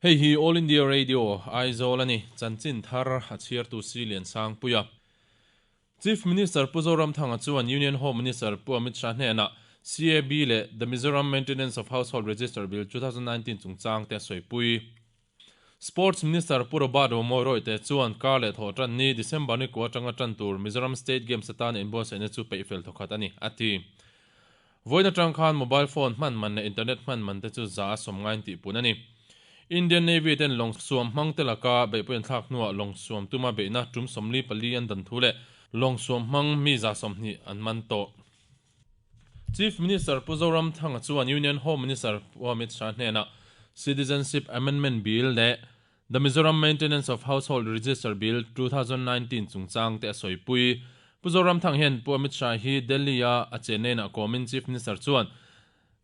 Hei hi All India Radio, Aizawl a ni. Chanchin thar a chhiartu Si Liansangpuia. Chief Minister Pu Zoramthanga chuan Union Home Minister Pu Amit Shah hnenah CAB leh The Mizoram Maintenance of Household Register Bill 2019 chungchang te a sawipui. Sports Minister Pu Robert Romoiroite chuan kar leh thawh tan ni December ni kua atanga tan tur Mizoram State Games atana inbuatsaihna chu peih fel thawkhat a ni, a ti. Vawiin atang khan mobile phone hman man leh internet hman man te chu za a sawm ngain tih pun a ni. Indian Navy ten lawng suam hmang te laka beihpui an thlak hnuah lawng suam tuma beihna tum 44 an dan thu leh lawng suam hmang mi 120 an man tawh. Chief Minister Pu Zoramthanga chuan Union Home Minister Pu Amit Shah hnenah Citizenship Amendment Bill leh The Mizoram Maintenance of Household Register Bill, 2019 chungchang te a sawipui. Pu Zoramthang hian Pu Amit Shah hi Delhi-a a chennainah kawmin Chief Minister chuan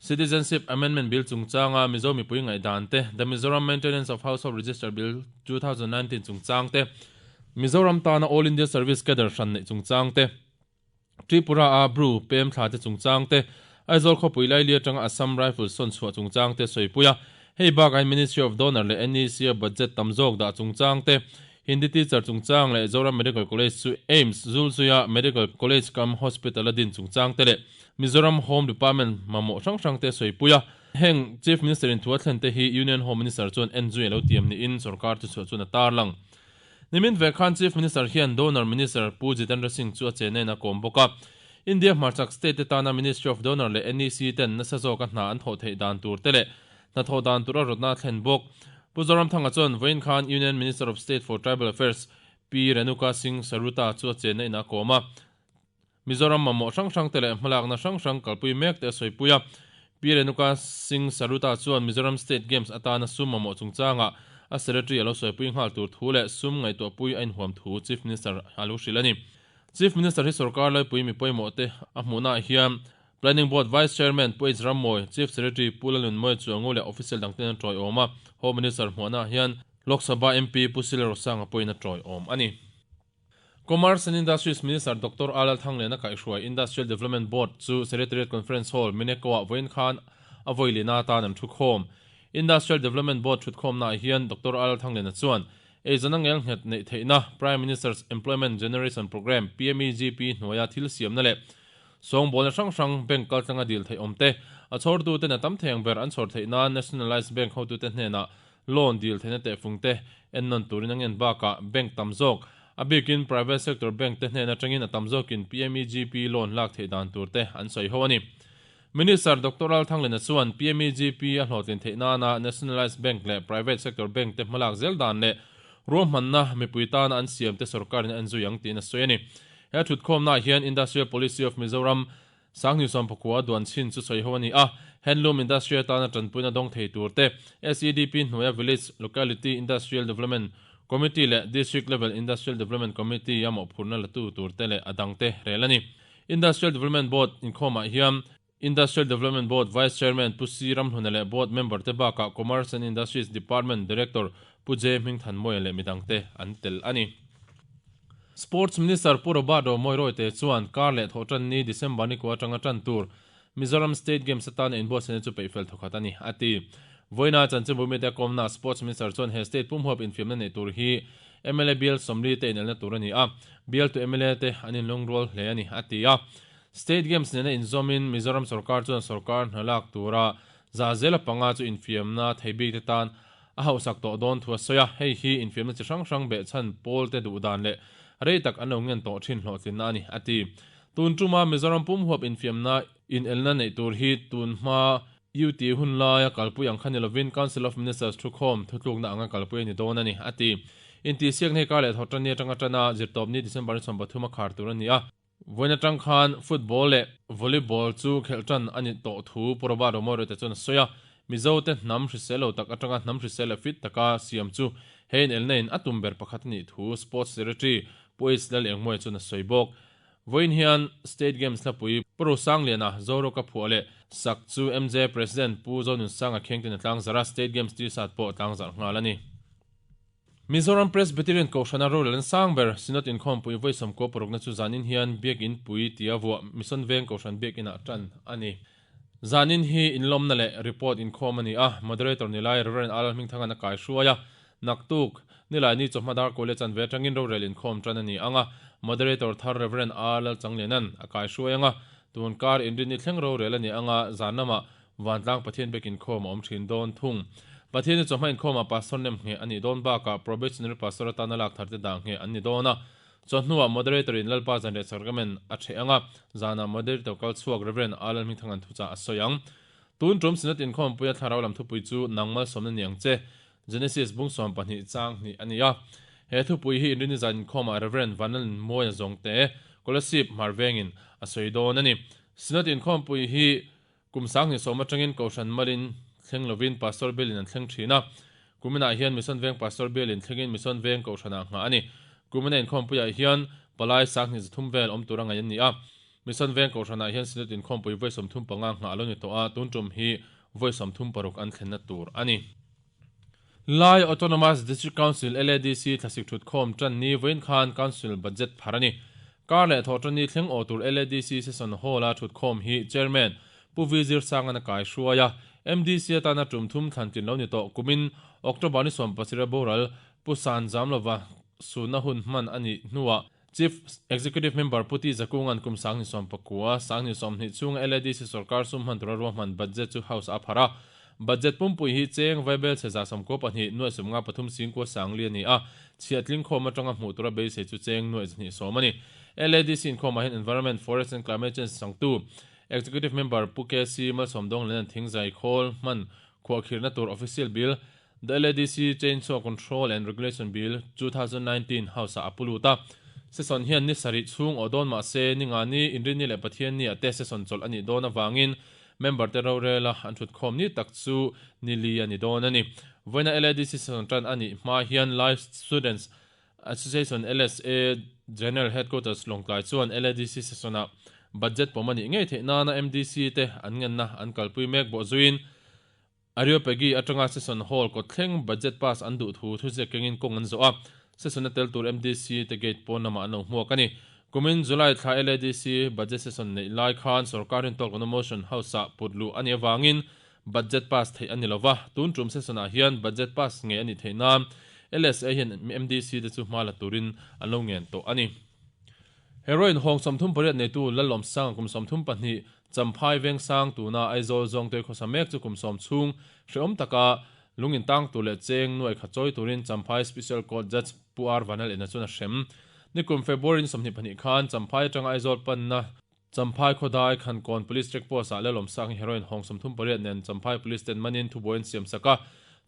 Citizenship Amendment Bill chungchanga Mizo mipui ngaihdan te, The Mizoram Maintenance of Household Register Bill, 2019 chungchang te, Mizoram tana All India Service Cadre hran neih chungchang te, Tripura-a Bru pem thla te chungchang te, Aizawl khawpui laili atanga Assam Rifles sawn chhuah chungchang te sawipui a. Hei bakah Ministry of Donor leh NEC-a budget tam zawk dah chungchang te, Hindi teacher chungchang leh Zoram Medical College chu AIIMS Zulzuia Medical College cum Hospital-a din chungchang te leh Mizoram Home Department mamawh hrang hrang te sawipui a. Heng Chief Minister-in thu a thlen te hi Union Home Minister chuan en zui a lo tiam niin sorkar thuchhuah chuan a tarlang. Nimin ve khan Chief Minister hian Donor Minister Pu Jitendra Singh chu a chennain a kawm bawk a. India hmarchak state te tana Ministry of Donor leh NEC ten nasa zawka hna an thawh theih dan tur te leh hnathawh dan tur a rawtna a thlen bawk. Pu Zoramthanga chuan vawiin khan Union Minister of State for Tribal Affairs Pi Renuka Singh Saruta chu a chennain a kawm a. Mizoram mamawh hrang hrang te leh hmalakna hrang hrang kalpui mek te a sawipui a. Pi Renuka Singh Saruta chuan Mizoram State Games atana sum mamawh chungchangah a Secretary a lo sawipui nghal tur thu leh sum ngaihtuahpui a inhuam thu Chief Minister a lo hrilh a ni. Chief Minister hi sorkar laipui mi pawimawh te a hmuhnaah hian Planning Board Vice Chairman Pu H Rammawi, Chief Secretary Pu Lalnunmawia Chuangu leh official dangten an tawiawm a, Home Minister hmuhnaah hian Lok Sabha MP Pu Sila Rosanga pawhin a tawiawm a ni. Commerce and Industries Minister Doctor A Lalthangliana kaihhruai Industrial Development Board chu Secretariat Conference Hall, Mineko-ah vawiin khan a vawi lina atan an thukhawm. Industrial Development Board thutkhawmnaah hian Doctor A Lalthangliana chuan eizawn a ngelnghet neih theihna Prime Minister's Employment Generation Programme, PMEGP, hnuaia thil siamna leh sawngbawlna hrang hrang bank kaltlanga dil theih awm te, a chhawrtuten a tam thei ang ber an chhawr theih nan Nationalised Bank hotute hnenah Loan dil theihna tehfung te ennawn turin a ngen bakah bank tam zawk, a bikin private sector bank te hnen atangin a tam zawkin PMEGP loan lak theih dan tur te an sawi ho a ni. Minister Doctor Lalthanglena chuan PMEGP a hlawhtlin theih nana nationalised bank leh private sector bank te hmalak zel dan leh ruahmanna mipui tana an siam te sorkarin a enzui ang tiin a sawi a ni. He thutkhawmnaah hian Industrial Policy of Mizoram Sangni sawmpakua duan chin chu sawi ho a ni a, handloom industry atana tanpuina dawng thei tur te, SEDP hnuaia Village Locality Industrial Development Committee leh District Level Industrial Development Committee a mawhphurhna latu tur te leh a dang te rel a ni. Industrial Development Board inkhawmah hian Industrial Development Board Vice Chairman Pu C Ramhluna leh Board member te bakah Commerce and Industries Department Director Pu J Hmingthanmawia leh midang te an tel a ni. Sports Minister Pu Robert Romoiroite chuan kar leh thawhtan ni December ni kua atanga tan tur Mizoram State Games atana inbuatsaihna chu peihfel thawkhat a ni, a ti. Vawiina chanchinbu mite a kawmna Sports Minister chuan he state pumhuap infiamna neih tur hi mla bial 40 te inelna tur a ni a, bialtu mla te an inlungrual hle a ni, a ti a. State Games nena inzawmin Mizoram sorkar chuan sorkar hna lak tura za zela panga chu infiamna thei bik te tan A hauhsak tawh dawn thu a sawi a, hei hi infiamna chi hrang hrang behchhan pawl te duh dan leh rei tak an lo ngen tawh thin hlawhtlinna a ni, a ti. Tun tuma Mizoram pum huap infiamna inelna neih tur hi tun hma UT hun laia kalpui ang kha ni lovin Council of Ministers thukhawm thutlukna anga kalpui a ni dawn a ni, a ti. Intihsiakna hi kar leh thawhtanni atanga tana zirtawpni December ni 13 a khar tur a ni a. Vawiin atang khan football leh volleyball chu khelh tan a ni tawh thu Pu Robert Romawia te chuan a sawi a, Mizo te hnam hrisel lo tak atanga hnam hrisel leh fit taka siam chu he inelna in a tum ber pakhat a nih thu Sports Secretary Pu H Lalengmawia chuan a sawi bawk. Vawiin hian State Games hlapui Pu Rosangliana Zoroka phuah leh sak chu MJ President Pu Zonunsanga Khengten a tlangzarh a, State Games T-shirt pawh a tlangzarh nghal a ni. Mizoram Presbyterian Kohhrana rorel sang ber Synod inkhawmpui vawi 96 na chu zanin hian Biakin Pui tia vuah Mission Veng Kohhran Biakinah tan a ni. Zanin hi inlawmna leh report inkhawm a ni a, Moderator Nilai Rev. Al Hmingthanga'n a kaihruai a, naktuk Nilaini chawhma dar kawl leh chanve atangin rorel inkhawm tan a ni ang a, Moderator thar Rev. R Lalchangliana'n a kaihruai ang a, tun kar inrinni thleng rorel a ni ang a, zan lamah Vantlang Pathian bek inkhawm a awm thin dawn thung. Pathianni chawhma inkhawmah Pastor nem ngheh a nih dawn bakah Probationary Pastor atana lak tharte dah ngheh an ni dawn a, Chawhnuah Moderator in Lalpa Zanriah Sacrament a ṭheh ang a, zanah Moderator kal chhuak Rev. A Lalhmingthanga'n thuchah a sawi ang. Tun ṭum Synod inkhawmpuia thlarau lam thupui chu Nang malsawmna ni ang che, Genesis bung 12 chang hnih a ni a. He thupui hi Inrini zan inkhawmah Rev. Vanlalin Mawia Zawngte, Kolasib Hmar vengin a sawi dawn a ni. Synod inkhawmpui hi Kum 2010 atangin Kohhran malin thleng lovin Pastor Bialin an thleng thin a. Kuminah hian Mission Veng Pastor Bialin thlengin Mission Veng Kohhranah nghah a ni. Kumina inkhawmpuiah hian palai 2300 vel awm tura ngaih an ni a. Mission Veng Kohhranah hian Synod inkhawmpui vawi 35 nghah a lo ni tawh a, tun tum hi vawi 36 an thlenna tur a ni. Lai Autonomous District Council, LADC, thlasik thutkhawm tan ni vawiin khan Council budget phar a ni. Kar leh thawh tan ni thleng aw tur LADC Session Hall-a thutkhawm hi Chairman Pu V Zirsanga'n a kai hruai a, MDC atana tum thum thlan tlin lo ni tawh kumin October ni 17 boral Pu San Zamlova sunna hun hman a nih hnuah Chief Executive Member Pu Ti Zakunga'n kum 2019, 2020 chhunga LADC sorkar sum hman tura ruahman budget chu House-ah a pharh a. Budget pumpui hi cheng vaibel chhe 92 nuaih 53 singkua sangli a ni a, chhiah tling khawm atanga hmuh tura beisei chu cheng nuaih 210 a ni. LADC inkhawmah hian Environment, Forest and Climate Change sangtu Executive Member Pu KC Malsawmdawng Lenan thingzai khawl hman khuahkhirhna tur Official Bill The LADC Chainsaw Control and Regulation Bill, 2019 House-ah a pu lut a. Session hian ni sarih chhung aw dawn mah se, ni nga ni, Inrinni leh Pathianni ah te session chawlh a nih dawn avangin member te rorela an thutkhawm ni tak chu ni li a ni dawn a ni. Vawiina LADC session tan a nih hma hian Lai Students Association, LSA, General Headquarters Lawngtlai chuan LADC session-ah budget pawm a nih ngei theih nana MDC te an ngenna an kalpui mek bawh zuiin Areopagi atanga Session Hall kawt thleng budget pass an duh thu thuziak kengin kawng an zawh a, session a tel tur MDC te gate pawn lamah an lo hmuak a ni. Kumin July thla LADC budget session neih lai khan sorkar rin tawk lohna motion house-ah put luh a nih avangin budget pass theih a ni lova, tun tum session-ah hian budget pass ngei a nih theih nan LSA hian MDC te chu hma la turin an lo ngen tawh a ni. Heroin hawng 38 neitu Lalawmsanga kum 32 Champhai Vengsang tuna Aizawl Zawngtei khawsa mek chu kum 10 chhung hrehawm taka lung intang tur leh cheng nuai khat chawi turin Champhai Special Court Judge Pu R Vanal ena chuan a hrem. Nikum February ni 22 khan Champhai atanga Aizawl panna Champhai Khawdai Khankawn Police Check Post ah Lalawmsang hi heroin hawng 38 nen Champhai Police ten manin thubuai an siam sak a.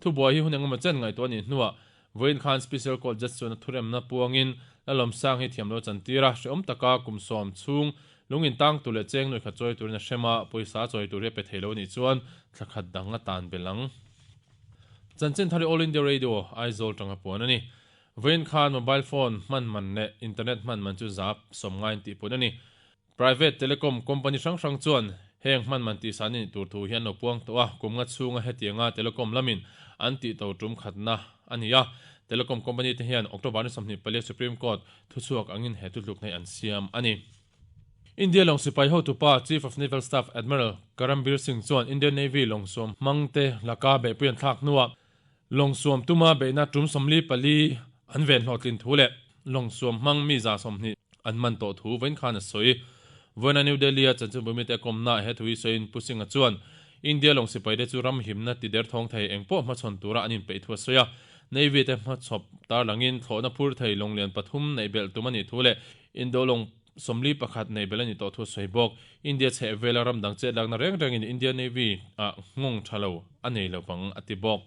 Thubuai hi hun engemaw chen ngaihtuah a nih hnuah Vawiin khan Special Court Judge chuan a thuremna puangin Lalawmsang hi thiamlo chantir a, hrehawm taka kum 10 chhung lung intang tur leh cheng nuai khat chawi turin a hrem a, pawisa chawi tur hi a pe thei lo a nih chuan thla khat dang a tan belh ang. Chanchin thar hi All India Radio, Aizawl tanga puan a ni. Vawiin khan mobile phone hman man leh internet hman man chu zap 90 in tih pun a ni. Private telecom company hrang hrang chuan heng hman man tihsan a nih tur thu hi an lo puang tawh a, kum nga chhunga hetianga telecom lamin an tih to tum khatna a ni a. Telecom company te hian October ni 24 Supreme Court thuchhuak angin he thutlukna hi an siam a ni. India lawng sipai hotupa Chief of Naval Staff Admiral Karambir Singh chuan Indian Navy lawng suam hmangte laka beihpui an thlak hnuah lawng suam tuma beihna tum 44 an ven hlawhtlin thu leh lawng suam hmang mi 120 an man tawh thu vawiin khan a sawi. Vawiina New Delhi-a chanchinbu mite kawmna he thu hi sawiin Pu Singh-a chuan India lawng sipaite chu ram himna ti der thawng thei eng pawh hmachhawn tura an inpeih thu a sawi a. Navy te hmachhawp tarlangin thlawhna phur thei lawng lian pathum neih belh tum a nih thu leh Indo lawng 41 neih belh a nih tawh thu a sawi bawk. India chheh vela ram dang chet lakna reng rengin India Navy ah nghawng tha lo a nei lo vang a ti bawk.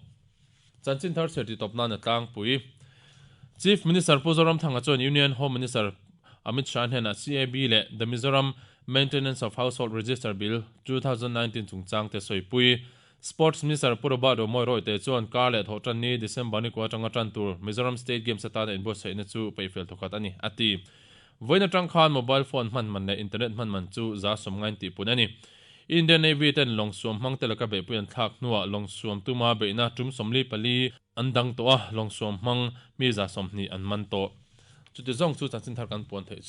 Chanchin thar chher titawp nan a tlangpui. Chief Minister Pu Zoramthanga chuan Union Home Minister Amit Shah hnenah CAB leh The Mizoram Maintenance of Household Register Bill, 2019 chungchang te sawipui. Sports Minister Pu Robert Romawia Rawite chuan kar leh thawh tan ni December ni kua atanga tan tur Mizoram State Games atana inbuatsaihna chu peihfel thawkhat a ni, a ti. Vawiin atang khan mobile phone hman man leh internet hman man chu 90% tih pun a ni. Indian Navy ten lawng suam hmang te laka beihpui an thlak hnuah lawng suam tuma beihna tum 44 an dang tawh a, lawng suam hmang mi 120 an man tawh. Chuti zawng chu chanchin thar kan puan theih chu.